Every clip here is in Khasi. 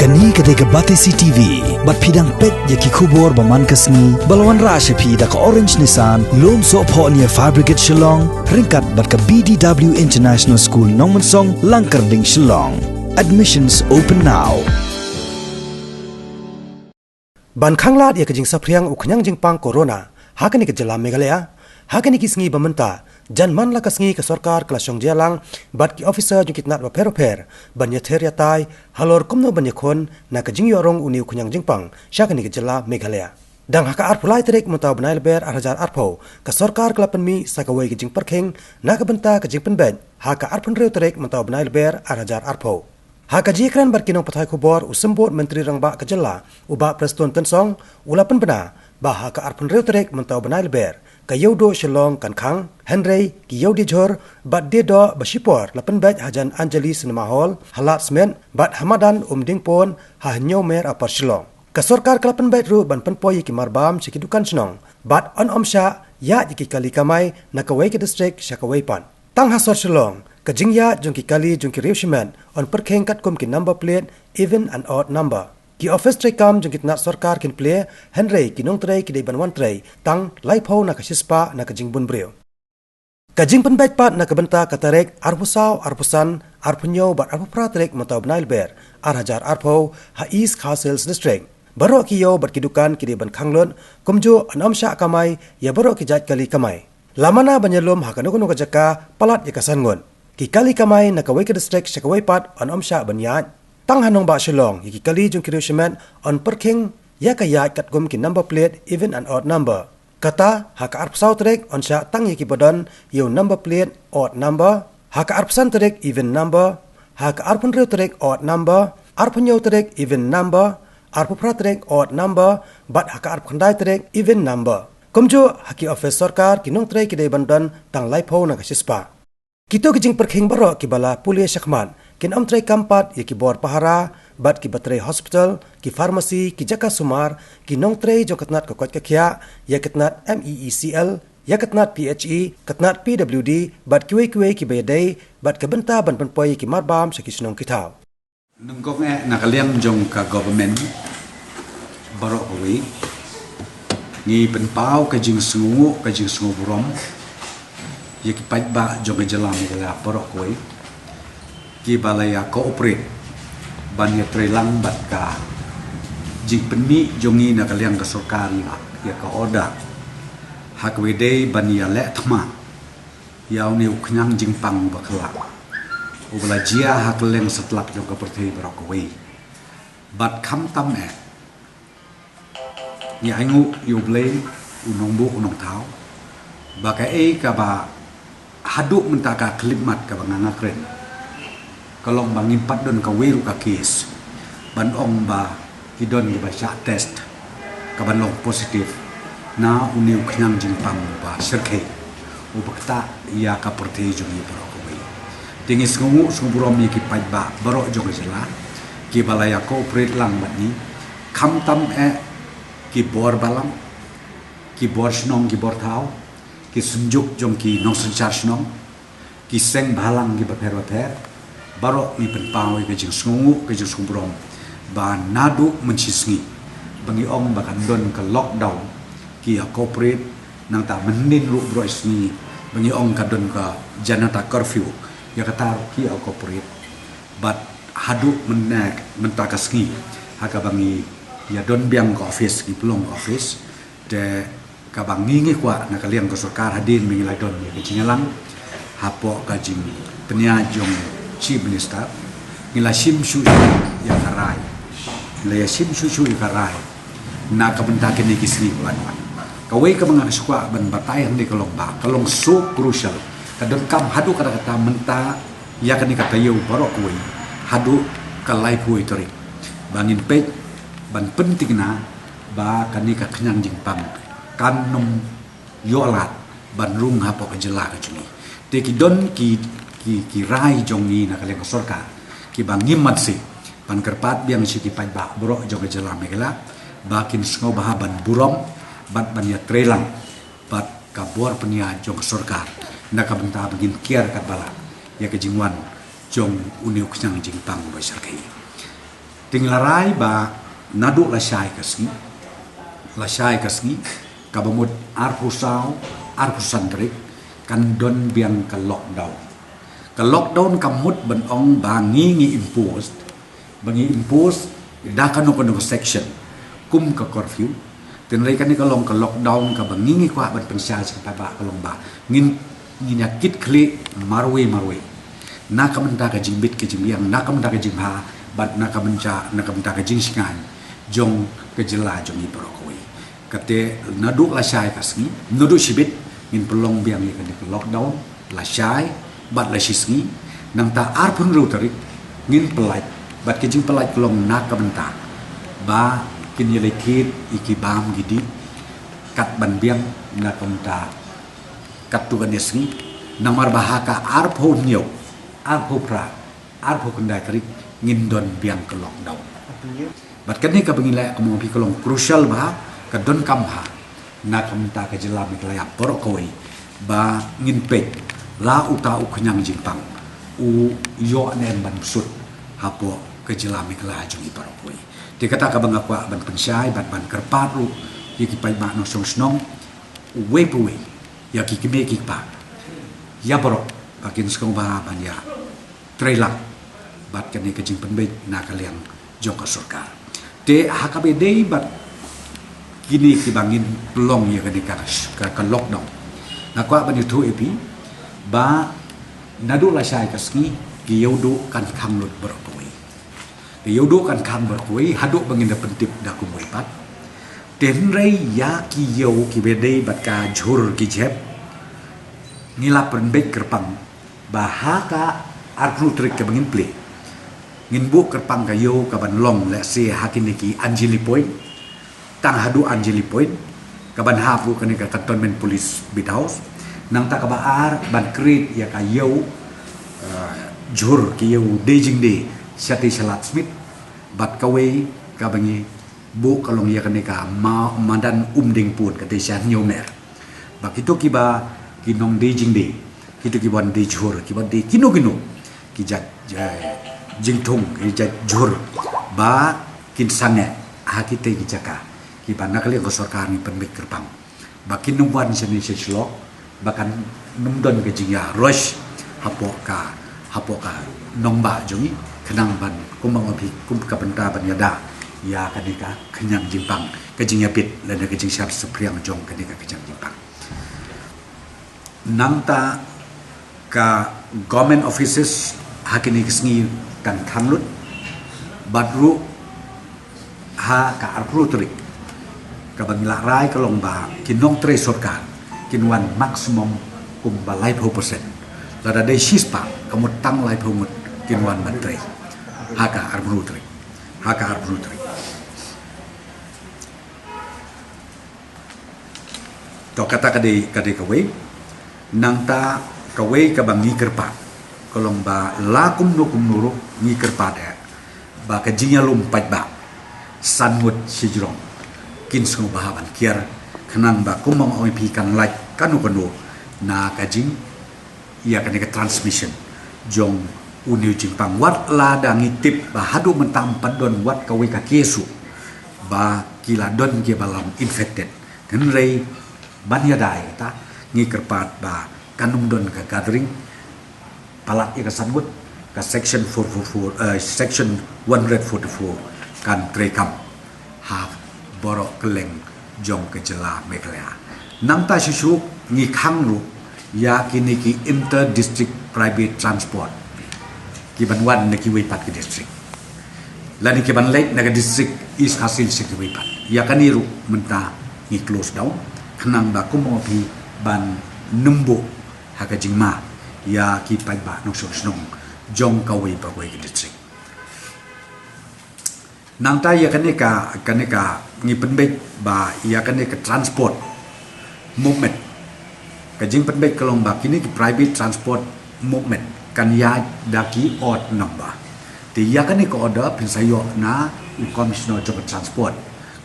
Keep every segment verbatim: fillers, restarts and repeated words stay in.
Kane ka dei ka Batesi T V, bad phi dang peit ïa ki khubor ba man ka sngi, ba la wanrah sha phi da ka Orange Nissan, Lumsohphoh near Fire Brigade Shillong, ryngkat bad ka B D W International School Nongmensong, Langkyrding, Shillong. Admissions open now. Ban khanglad ïa ka jingsaphriang u khñiang jingpang corona ha kane ka jylla Meghalaya, ha kine ki sngi ba mynta, jan man la ka sngi ka sorkar ka la shong jia lang bad ki officer jong ki tnat bapher bapher ban ïather ïatai halor kumno ban ïakhun na ka jingïoh rung une u khñiang jingpang sha kane ka jylla Meghalaya. Dang ha ka arphew lai tarik mynta u bnai Lber ar hajar arphew, ka sorkar ka la pynmih sa kawei ka jingpyrkhing na ka bynta ka jingpynbeit ha ka arphew hynriew tarik mynta u bnai Lber ar hajar arphew. Ha ka jingïakren bad ki nongpathai khubor, u Symbud Myntri Rangbah ka jylla, u Bah Prestone Tynsong, u la pynbna ba ha ka arphew hynriew tarik mynta u bnai Lber, ka Ïewduh Shillong kan khang, hynrei ki Ïewdiejhur bad Diedoh ba shipor la pynbeit hajan Anjali Cinema Hall, ha Ladesmith, bad ha madan Umdingpon ha Hynñiewmer Upper Shillong. Ka sorkar ka la pynbeit ruh ban pynpoi ïa ki marbam sha ki dukan shnong bad yn ym shah ïaid ïa ki kali kamai na kawei ka district sha kawei pat. Tang ha sor Shillong, ka jingïaid jong ki kali jong ki riew shimet yn pyrkhing katkum ki number plate, even and odd number. Ki office treikam jong ki tnat sorkar kin plie, hynrei ki nongtrei ki dei ban wan trei tang laiphew na ka shispah na ka jingbun briew. Ka jingpynbeit pat na ka bynta ka tarik arphew saw, arphew san, arphew hynñiew bad arphew phra tarik mynta u bnai Lber ar hajar arphew ha East Khasi Hills District. Baroh ki ïew bad ki dukan ki dei ban khang lut, kumjuh yn ym shah kamai ïa baroh ki jait kali kamai. La mana ban ïalum ha kano kano ka jaka palat ïa ka san ngut. Ki kali kamai na kawei ka district sha kawei pat yn ym shah ban ïaid. Tang ha nongbah Shillong, ïa ki kali jong ki riew shimet yn pyrkhing ïa ka ïaid katkum ki number plate, even and odd number. Kata, ha ka arphew saw tarik yn shah tang ïa kiba don ïa u number plate odd number, ha ka arphew san tarik even number, ha ka arphew hynriew tarik odd number, arphew hynñiew tarik even number, arphew phra tarik odd number, bad ha ka arphew khyndai tarik even number. Kumjuh ha ki office sorkar, ki nongtrei ki dei ban don tang laiphew na ka shispah. Kito ki jingpyrkhing baroh kiba la pule shakhmat kin ym treikam pat ïa ki bor pahara bad kiba trei hospital, ki pharmacy, ki jaka sumar, ki nongtrei jong ka tnat ka koit ka khiah, ïa ka tnat M E E C L, ïa ka tnat P H E, ka tnat P W D bad kiwei kiwei kiba ïadei bad ka bynta ban pynpoi ïa ki marbam sha ki shnong ki thaw. Nyngkong eh, na ka liang jong ka government baroh kawei, ngi pynpaw ka jingsngewnguh, ka jingsngewburom ïa ki paidbah jong ka jylla Meghalaya baroh kawei kiba la ïa cooperate ban ïatreilang bad ka jingpynmih jong ngi na ka liang ka sorkar ïa ka order ha kaba ïadei ban ïaleh thma ïa une u khñiang jingpang uba khlaiñ, uba la jia ha kylleng satlak jong ka pyrthei baroh kawei. Bad khamtam eh, ngi ainguh ïa U Blei, U Nongbuh U Nongthaw, ba kaei kaba haduh mynta ka khyllipmat kaba nga nga kren, ka long ba ngim pat don kawei ruh ka case ban ong ba ki don kiba shah test kaban long positive na une u khñiang jingpang uba shyrkhei, uba ktah ïa ka pyrthei jong ngi baroh kawei. Te ngi sngewnguh, sngewnguh burom ïa ki paidbah baroh jong ka jylla kiba la ïa cooperate lang bad ngi, khamtam eh ki bor balang, ki bor shnong, ki bor thaw, ki synjuk jong ki nongsynshar shnong, ki seng bhalang kiba pher bapher, baroh ngi pynpaw ïa ka jingsngewnguh, ka jingsngewburom ba naduh mynshisngi ba ngi ong ba kan don ka lockdown, ki ïa cooperate. Nangta mynhynnin ruh baroh sngi ba ngi ong ka don ka janata curfew, ïa kata ruh ki ïa cooperate. Bad haduh mynne, mynta ka sngi, ha kaba ngi ïa don biang ka office, ngi pynlong ka office, te kaba ngi ngi kwah na ka liang ka sorkar, hadien ba ngi la don ïa ka jingïalang hapoh ka jingpynïaid jong Chief Minister, ngi la shim shuh shuh ïa ka rai. Ngi la ïa shim shuh shuh ïa ka rai na ka bynta kine ki sngi ba la wan. Kawei kaba nga sngewkwah ban batai hangne ka long ba ka long so crucial, ka donkam haduh katta katta mynta ïa kane ka taïew baroh kawei haduh ka laiphew tarik, ba ngin peit ban pynthikna ba kane ka khñiang jingpang kan nym ïoh lad ban rung hapoh ka jylla ka jong ngi. Te ki don ki, ki, ki rai jong ngi na ka liang ka sorkar kiba ngim mat sih ban kyrpad biang sha ki paidbah baroh jong ka jylla Meghalaya ba kin sngewbha ban burom bad ban ïatreilang bad ka bor pynïaid jong ka sorkar na ka bynta ba ngin kiar katba lah ïa ka jingwan jong une u khñiang jingpang uba shyrkhei. Pynlarai ba naduh lashai ka sngi, lashai ka sngi, kaba mut arphew saw, arphew san tarik, kan don biang ka lockdown. Ka lockdown ka mut ban ong ba ngi ngi impose, ba ngi impose da kano kano ka section kum ka curfew. Tynrai kane ka long ka lockdown kaba ngi ngi kwah ban pynshai sha ka paidbah ka long ba ngin, ngin ïa kit khlieh marwei marwei na ka bynta ka jingbit ka jingbiang, na ka bynta ka jingbha, bad na ka bynta, na ka bynta ka jingshngaiñ jong ka jylla jong ngi baroh kawei. Kata naduh lashai ka sngi, naduh shibit, ngin pynlong biang ïa kane ka lockdown lashai bad lashisngi. Nangta arphew hynriew tarik ngin pyllait, bad ka jingpyllait ka long na ka bynta ba kin ïaleit thied ïa ki bam ki dih kat ban biang na ka bynta katto katne sngi. Namar ba ha ka arphew hynñiew, arphew phra, arphew khyndai tarik ngin don biang ka lockdown. Bad kane kaba ngi leh, kumba nga ong ïa phi, ka long crucial bha, ka donkam bha na ka bynta ka jylla Meghalaya baroh kawei, ba ngin peit la uta u khñiang jingpang u ïoh ne em ban bsut hapoh ka jylla Meghalaya jong ngi baroh kawei. Te kata kaba nga kwah ban pynshai bad ban kyrpad ruh ïa ki paidbah nongshong shnong, uwei pa uwei, ïa ki kmie ki kpa, ïa baroh, ba kin sngewbha ban ïa trei lang bad kane ka jingpynbeit na ka liang jong ka sorkar. Te ha kaba ïadei bad kine kiba ngin pynlong ïa kane ka, ka, ka lockdown, nga kwah ban ïathuh ïa phi ba naduh lashai ka sngi, ki ïewduh kan khang lut baroh kawei. Ki ïewduh kan khang baroh kawei haduh ba ngin da pyntip da kumwei pat. Te hynrei ïa ki ïew kiba ïadei bad ka jhur ki jhep, ngi la pynbeit kyrpang ba ha ka arphew tarik kaba ngin plie, ngin buh kyrpang ka ïew kaban long, let's say, ha kine ki Anjali Point, tang haduh Anjali Point, kaban hap ruh kane ka Cantonment Police Beat House. Nangta kaba ar, ban create ïa ka ïew, eh, jhur ki ïew die jingdie shatei sha Ladmit, bad kawei kaba ngi buh ka long ïa kane ka ma-, madan Umdingpur, ka dei sha Hynñiewmer. Ba kito kiba, ki nongdie jingdie, kito kiba die jhur, kiba die kino kino ki jait, eh, jingthung, ki jait jhur, ba kin sangeh ha kitei ki jaka kiba na ka liang ka sorkar ngi pynbeit kyrpang ba kin nym wan shane sha shlok, ba kan nym don ka jingïarush hapoh ka, hapoh ka nongbah jong ngi, khnang ban, kumba nga ong ïa phi, kum ka bynta ban ïada ïa kane ka khñiang jingpang, ka jingïabit lane ka jingshah saphriang jong kane ka khñiang jingpang. Nangta ka government offices ha kine ki sngi kan khang lut, bad ruh ha ka arphew tarik, kaba ngi la rai ka long ba ki nongtrei sorkar kin wan maximum kumba laiphew percent. Lada dei shispah, ka mut tang laiphew ngut kin wan ban trei ha ka arphew tarik. Ha ka arphew tarik. To kata ka dei, ka dei kawei. Nangta kawei kaba ngi kyrpad ka long ba la kumno kumno ruh ngi kyrpad eh ba ka jingïalum paidbah san ngut shajrong kin sngewbha ban kiar, khnang ba kumba nga ong ïa phi kan lait kano kano na ka jing ïa kane ka transmission jong une u jingpang. Wat la da ngi tip ba haduh mynta ym pat don wat kawei ka case ruh ba ki la don kiba long infected. Hynrei ban ïada ïa kata ngi kyrpad ba kan ym don ka gathering palat ïa ka san ngut, ka section four four four, eh, section one hundred forty-four kan treikam ha baroh kylleng jong ka jylla Meghalaya. Nangta shuh shuh ngi khang ruh ïa kine ki inter district private transport kiban wan na kiwei pat ki district, lane kiban leit na ka district East Khasi Hills sha kiwei pat. Ïa kane ruh mynta ngi close down, khnang ba kumba nga ong ïa phi ban nym buh ha ka jingma ïa ki paidbah nongshong shnong jong kawei pa kawei ka district. Nangta ïa kane ka, kane ka ngi pynbeit ba ïa kane ka transport movement, ka jingpynbeit ka long ba kine ki private transport movement kan ïaid da ki odd number. Te ïa kane ka order phin sa ïoh na u commissioner jong ka transport.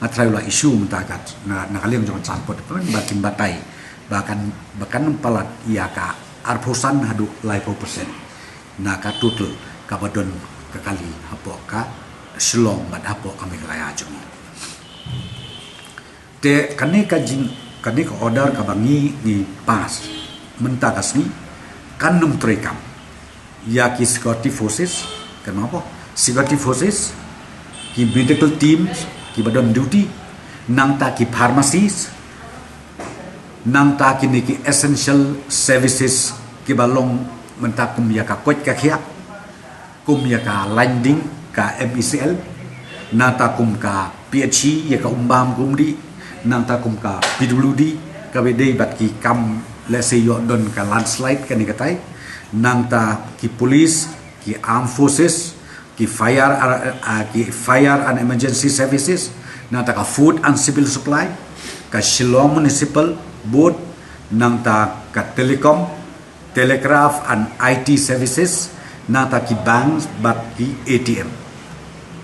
Nga tharai u la issue mynta ka na, na ka liang jong ka transport department ba kin batai ba kan, ba kan ym palat ïa ka arphew san haduh laiphew percent na ka total kaba don ka kali hapoh ka, Shillong bad hapoh ka Meghalaya jong ngi. Te kane ka jing, kane ka order kaba ngi ngi pass mynta ka sngi kan nym treikam ïa ki security forces, kan nym, security forces, ki medical teams kiba don duty, nangta ki pharmacies, nangta kine ki essential services kiba long mynta kum ïa ka koit ka khiah, kum ïa ka line ding ka M E C L, nangta kum ka P H E ïa ka umbam kumdih, nangta kum ka P W D kaba dei bad ki kam, lehse ïoh don ka landslide kane katai, nangta ki police, ki armed forces, ki fire, uh, ki fire and emergency services, nangta ka food and civil supply, ka Shillong Municipal Board, nangta ka telecom, telegraph and I T services, nangta ki banks bad ki A T M.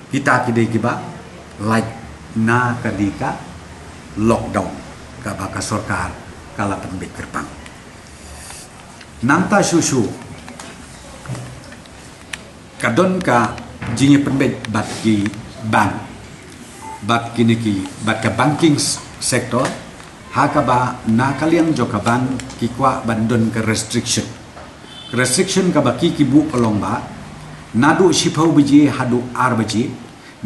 Kita ki dei kiba lait na kane ka lockdown kaba ka sorkar ka la pynbeit kyrpang. Nangta shuh shuh ka don ka jingïapynbeit bad ki bank, bad kine ki, bad ka banking s-, sector, ha kaba na ka liang jong ka bank ki kwah ban don ka restriction. Restriction kaba ki ki buh ka long ba naduh shiphew baje haduh ar baje,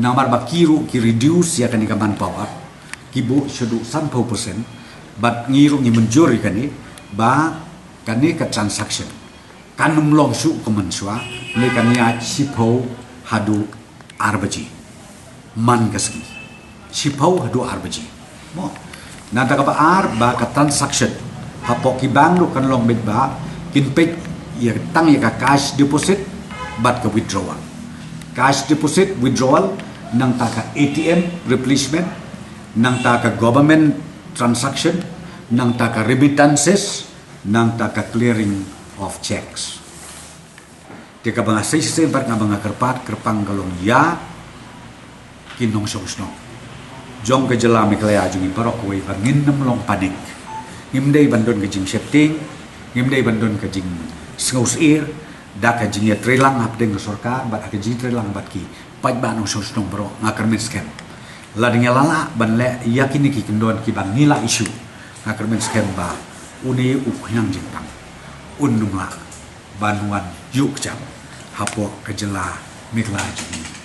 namar ba ki ruh ki reduce ïa kane ka manpower, ki buh shaduh sanphew percent, bad ngi ruh ngi mynjur ïa kane, ba kane ka transaction kan nym long shuh kum mynshuwa, ne kan ïaid shiphew haduh ar baje man ka sngi. Shiphew haduh ar baje. Mo. Nangta kaba ar, ba ka transaction hapoh ki bank ruh kan long beit ba kin peit ïa tang ïa ka cash deposit bad ka withdrawal. Cash deposit, withdrawal, nangta ka A T M replacement, nangta ka government transaction, nangta ka remittances, nangta ka clearing of checks. Te kaba nga sei shisien pat, kaba nga kyrpad kyrpang ka long ïa ki nongshong shnong jong ka jylla Meghalaya jong ngi baroh kawei, ba ngin nym long panic. Ngim dei ban don ka jingsheptieng, ngim dei ban don ka jingsngewsyier da ka jingïatreilang hapdeng ka sorkar bad ha ka jingtreilang bad ki paidbah nongshong shnong baroh. Nga kyrmen skhem, lada ngi la lah ban leh ïa kine ki kyndon kiba ngi la issue, nga kyrmen skhem ba une u khñiang jingpang un nym lah ban wan ïuh kjam hapoh ka jylla Meghalaya jong ngi.